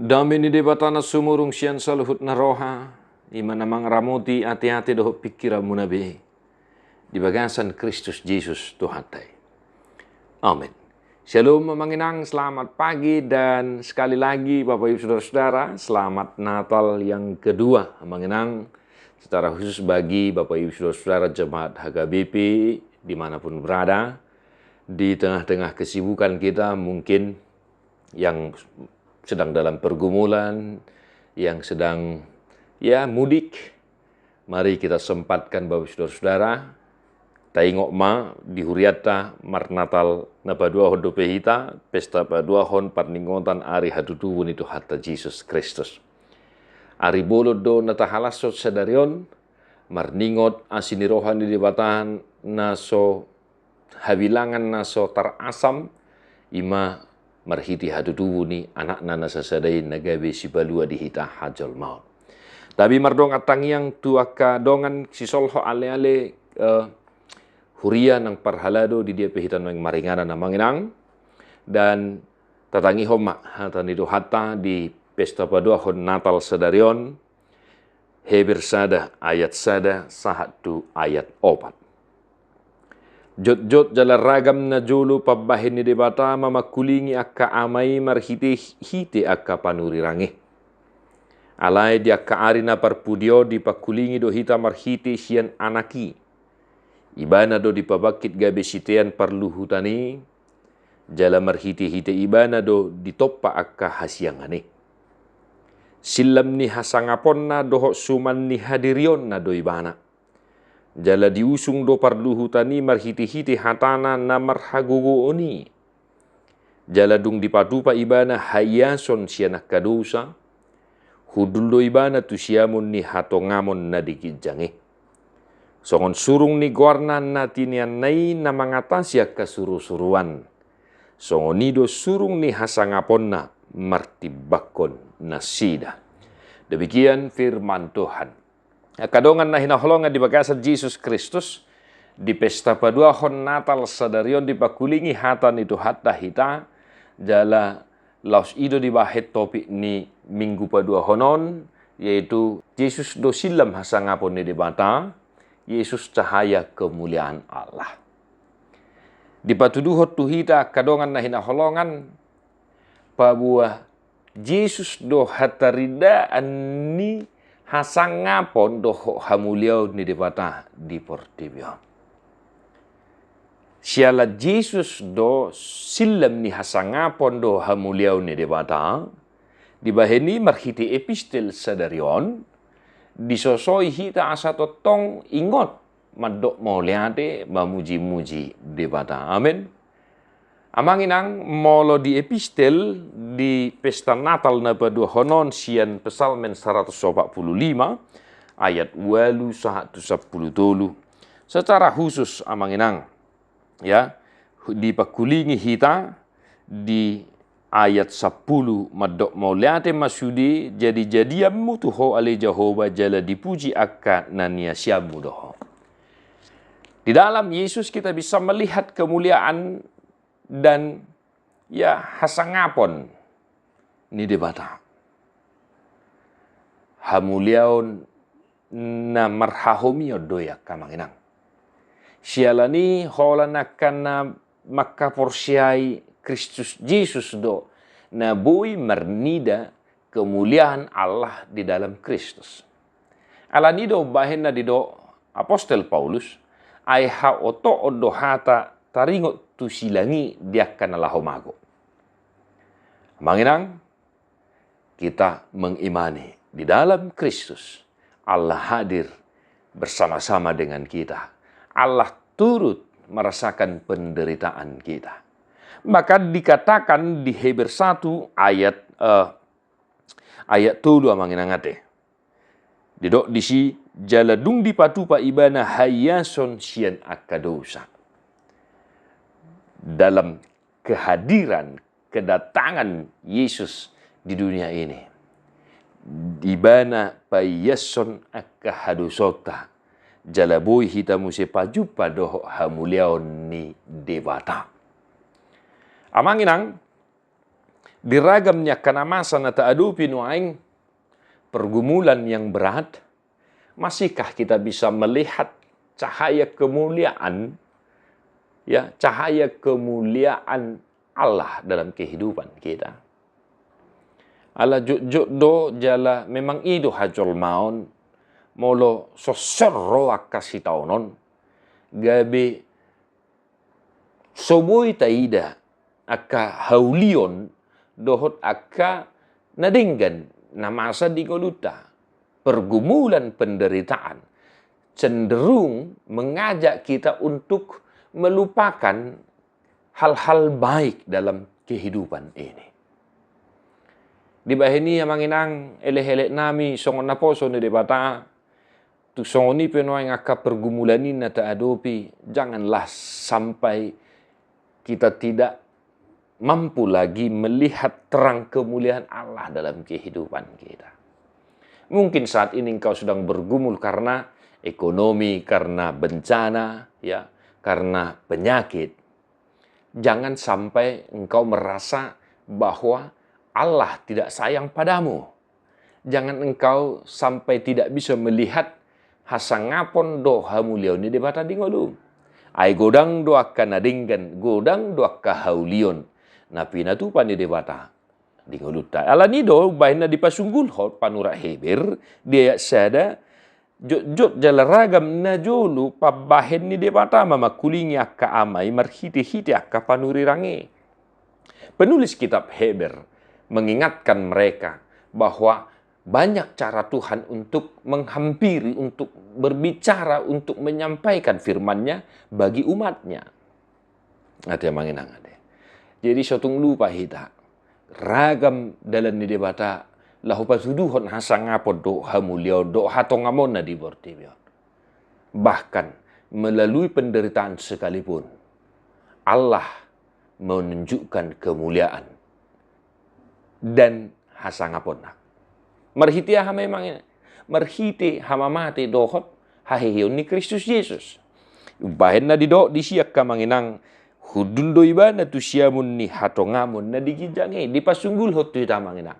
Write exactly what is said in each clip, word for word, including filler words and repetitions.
Dame ni Debata na sumurung sian saluhut na roha, i ma na mangaramoti ateate dohot pingkiranmuna be, di bagasan Kristus Jesus Tuhanta i. Amen. Shalom, Amang Inang, selamat pagi, dan sekali lagi, Bapak Ibu Saudara-saudara, selamat Natal yang kedua, Amang Inang. Secara khusus bagi Bapak Ibu Saudara-saudara jemaat H K B P dimanapun berada, di tengah-tengah kesibukan kita, mungkin yang sedang dalam pergumulan, yang sedang, ya, mudik, mari kita sempatkan, Bapak Saudara-saudara, taingot ma di hurianta marnatal na paduahon dope hita, pesta paduahon parningotan ari hatutubu ni Tuhanta Jesus Kristus. Ari bolon do na tahalashon sadari on, marningot asi ni roha ni Debata na so habilangan, na so tarasam, i ma marhite hatutubu ni Anakna na sasada i na gabe sipalua di hita hajolmaon. Tapi mardongan tangiang tu angka dongan sisolhot, aleale, eh, huria nang parhalado di dia pe hita naeng maringanan, Amang Inang. Dan tatangihon ma hata ni Tuhanta di pesta paduahon Natal sadari on, Heber sada ayat sada sahat tu ayat opat. Jotjot jala ragam na jolo pambahen ni Debata ma mangkulingi angka ama i marhitehite angka panurirang i. Alai di angka ari na parpudi on dipangkulingi do hita marhite sian Anak i. Ibana do dipabangkit gabe sitean parluhutan i, jala marhitehite Ibana do ditompa angka hasiangan i. Sillam ni hasangaponna dohot suman ni hadirionna do Ibana. Jala diusung do parluhutan i marhitehite hatana na marhagogoon i. Jala dung dipatupa Ibana haiason sian angka dosa, hundul do Ibana tu siamun ni hatongamon na di ginjang i. Songon surung ni goarna na tinianna i na mangatasi angka surusuruan, songon i do surung ni hasangaponna martimbangkon nasida. Demikian firman Tuhan. Angka dongan na hinaholongan di bagasan Jesus Kristus, di pesta paduahon Natal sadari on dipangkulingi hata ni Tuhanta hita, jala laos i do dibahen topik ni minggu paduahon on, yaitu Jesus do sillam hasangapon ni Debata, Jesus cahaya kemuliaan Allah. Dipatuduhon tu hita angka dongan na hinaholongan, paboa Jesus do hataridaan ni hasangapon dohot hamuliaon ni Debata di portibi on. Siala Jesus do sillam ni hasangapon dohot hamuliaon ni Debata, dibahen i marhite epistel sadari on, disosoi hita asa tongtong ingot mandok mauliate, mamujimuji Debata. Amen. Amang Inang, molo di epistel di pesta Natal na paduahon on sian Psalmen saratus opat pulu lima, ayat ualu sahat tu sampulu tolu. Secara khusus, Amang Inang, ya, dipangkulingi hita di ayat sampulu, mandok mauliate ma sude jadijadianmu tu Ho ale Jahowa, jala dipuji angka na niasianmu do Ho. Di dalam Yesus kita bisa melihat kemuliaan dan, ya, hasangapon ni Debata. Hamuliaon na marhahomion do i, angka Amang Inang. Siala ni holan angka na mangkaporseai Kristus Jesus do na boi marnida kemuliaan Allah di dalam Kristus. Alani do bahen na didok apostel Paulus, ai haotoon do hata taringot tu silang i di angka na laho mago. Amang Inang, kita mengimani di dalam Kristus, Allah hadir bersama-sama dengan kita. Allah turut merasakan penderitaan kita. Maka dikatakan di Heber satu ayat, eh, ayat tolu, Amang Inang, ate. Didok disi, jala dung dipatupa Ibana haiason sian angka dosa. Dalam kehadiran, kedatangan Yesus di dunia ini, Ibana paiashon angka hadosaonta, jala boi hita muse pajumpa dohot hamuliaon ni Debata. Amang Inang, Di ragam ni angka na masa na taadopi nuaeng, pergumulan yang berat, masihkah kita bisa melihat cahaya kemuliaan, ya, cahaya kemuliaan Allah dalam kehidupan kita? Ala jotjot do jala memang i do hajolmaon, molo sosor ro angka sitaonon, gabe so boi taida angka haulion dohot angka na denggan na masa di ngolunta. Pergumulan, penderitaan cenderung mengajak kita untuk melupakan hal-hal baik dalam kehidupan ini. Dibahen i, amang inang, elek-elek nami songon naposo ni Debata, tung songon i pe nuaeng angka pergumulan i na taadopi, janganlah sampai kita tidak mampu lagi melihat terang kemuliaan Allah dalam kehidupan kita. Mungkin saat ini engkau sedang bergumul karena ekonomi, karena bencana, ya, karena penyakit. Jangan sampai engkau merasa bahwa Allah tidak sayang padamu. Jangan engkau sampai tidak bisa melihat hasangapon dohot hamuliaon ni Debata di ngolum. Ai godang do angka na denggan, godang do angka haulion na pinatupa ni Debata di ngolunta. Alani i do umbahen na dipasunggulhon panurat Heber di ayat sada, jotjot jala ragam na jolo pambahen ni Debata ma mangkulingi angka ama i marhite-hite angka panurirang i. Penulis kitab Heber mengingatkan mereka bahwa banyak cara Tuhan untuk menghampiri, untuk berbicara, untuk menyampaikan firman-Nya bagi umat-Nya. Ate, amang inang, ate. Jadi so tung lupa hita ragam dalan ni Debata laho patuduhon hasangapon dohot hamuliaon dohot hatongamonna di portibi on. Bahkan melalui penderitaan sekalipun, Allah menunjukkan kemuliaan dan hasangaponna. Marhite aha memang i? Marhite hamamate dohot haheheon ni Kristus Jesus. Umbahen na didok disi, angka amang inang, hundul do Ibana tu siamun ni hatongamon na di ginjang i. Dipasunggulhon tu hita, amang inang,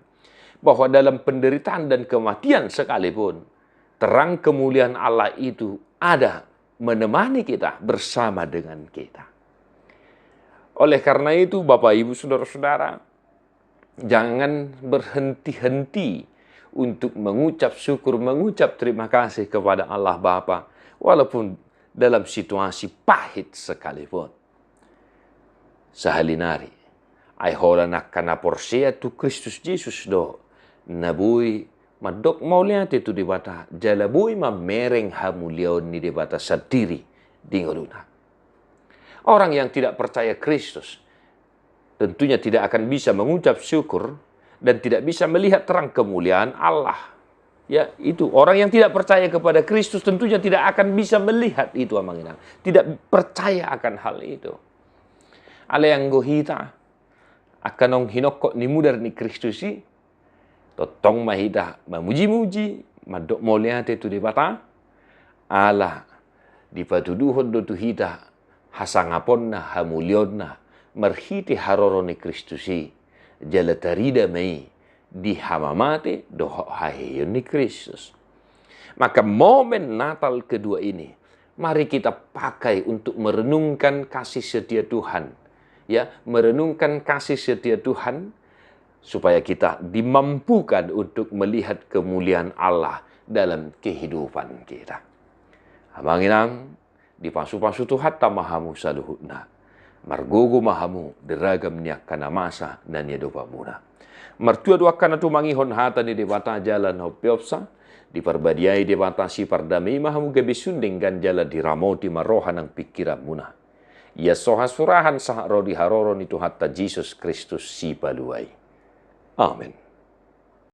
bahwa dalam penderitaan dan kematian sekalipun, terang kemuliaan Allah itu ada menemani kita, bersama dengan kita. Oleh karena itu, Bapak, Ibu, saudara-saudara, jangan berhenti-henti untuk mengucap syukur, mengucap terima kasih kepada Allah Bapa, walaupun dalam situasi pahit sekalipun. Sahali nari, ai holan angka na porsea tu Kristus Jesus do na boi mandok mauliate tu Debata, jala boi mamereng hamuliaon ni Debata sandiri di ngoluna. Orang yang tidak percaya Kristus tentunya tidak akan bisa mengucap syukur dan tidak bisa melihat terang kemuliaan Allah. Ya, itu. Orang yang tidak percaya kepada Kristus tentunya tidak akan bisa melihat itu, amang inang. Tidak percaya akan hal itu. Alai anggo hita, angka naung hinongkot ni mudar ni Kristus i, tongtong ma hita mamuji-muji, mandok mauliate tu Debata, ala dipatuduhon do tu hita hasangaponna, hamuliaonna, marhite haroro ni Kristus i, jala tarida ma i di hamamate dohot haheheon ni Kristus. Maka momen Natal kedua ini, mari kita pakai untuk merenungkan kasih setia Tuhan. Ya, merenungkan kasih setia Tuhan, supaya kita dimampukan untuk melihat kemuliaan Allah dalam kehidupan kita. Amang inang, dipasu-pasu Tuhanta ma hamu saluhutna. Margogo ma hamu di ragam ni angka na masa na niadopanmuna. Martua do angka na tumangihon hata ni Debata jala na umpeopsa, diparbadiai Debata sipardame i ma hamu gabe sun denggan jala diramoti ma roha nang pingkiranmuna. Ia so hasurahan sahat ro di haroro ni Tuhanta Jesus Kristus Sipalua i. Amen.